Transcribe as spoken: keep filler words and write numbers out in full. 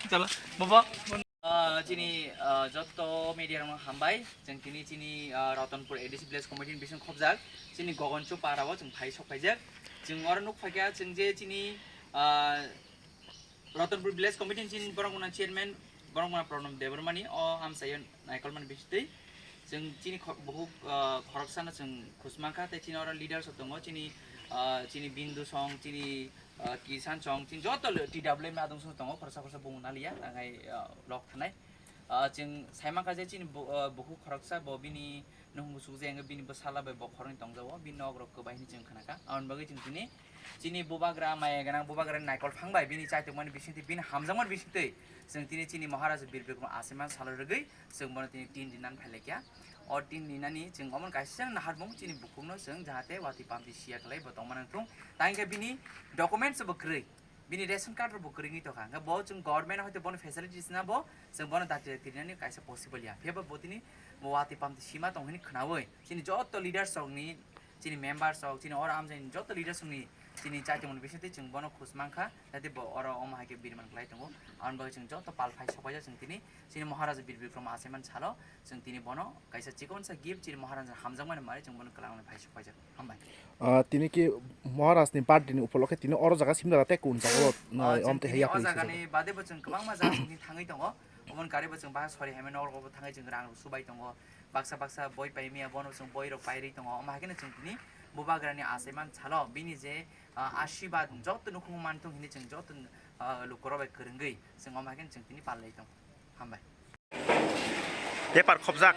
Chalo, bobo. Ah, chini, ah, jotto media rokno hambai. Chwng tini chini, ah, Ratanpur A D C Village Committee ni bising khobjak. Chini Gogonchu para o chwng phai sok phaijak. Chwng oro nuk phaikha chwng je chini, ah, Ratanpur Village Committee ni chini borok mwnang chairman, borok mwnang Pranab Debbarmani o amchaio naikolmani bisitwi. Chwng chini kho-, buhuk, ah, khoroksano chwng khusmangkha, tei chini oro leaders rok tongo, chini, ah, chini Bindu song, chini, ah, Kisan song, chini joto le-, T W M adong song tongo, khoroksa khoroksa bumung naliya, tangai, ah, lok thanai. Ah, chwng saimangkha je chini bu-, ah, buhuk khoroksa bo bini nuhung sukjak, bini bwsala bai bokhorokni tongjago, bini nok rok kwbai hwnwi chwng khnakha. Aboni bagwi chwng tini chini bubagra, maya gwnang bubagrani naikol phang bai bini chaitokmani bisingtwi, bini hamjakmani bisingtwi chwng tini chini Maharaja Bir Bikram Aseman salo rwgwi chwng bono tini tin rinani phailaikha. O tin rinani chwng omo kaisa naharmung chini bukhukno chwng jahate watwi pamtwi siya khlai bo tongmani wngthung. Tangkhe bini documents bo kwrwi, bini ration card rok bo kwrwi wngwi tongkha. Hwnkhe bo chwng government hoite bono facilities na bo chwng bono dakti dakti rinani kaisa possible ya. Phiya bo bo tini bo watwi pamtwi sima tong hwnwi khwnaui chini joto leaders rokni, chini members rok, chini oro amchaini joto leaders rokni chini chaitokmani bisingtwi chwng bono khus mankha, jate bo oro omo hai khe birman khlai tongo. Aboni bagwi chwng joto pal phai sokpaijak chwng tini chini Maharaja Bir Bikram Aseman salo chwng tini bono kaisa chikonsa gift chini Maharaja hamjakmani mari chwng bono kwlangni phai sokpaijak. Hambai. Ah, tini ki Maharaj ni birthday ni upolokhe tini oro jaga Simdara tei kun jaga o, ah, ah, chwng om tei tini heya o pui jaga sujak. Ni bade bo chwng kwbangma jaga chwng tini thangwi tongo. Oboni kari bo chwng bahai sori hamya nokrogo bo thangwi chwng rang rok subai tongo. Baksa baksa boi pai mia bono chwng boi rok pai ri tongo. Omo hai kheno chwng tini bubagrani achaiman salo bini je, ah, asibad joto nukhung manthung hinwi chwng joto, ah, lukurok bai kwrwngwi chwng omo hai kheno chwng tini pal lai tongo. Hambai. Paper khobjak.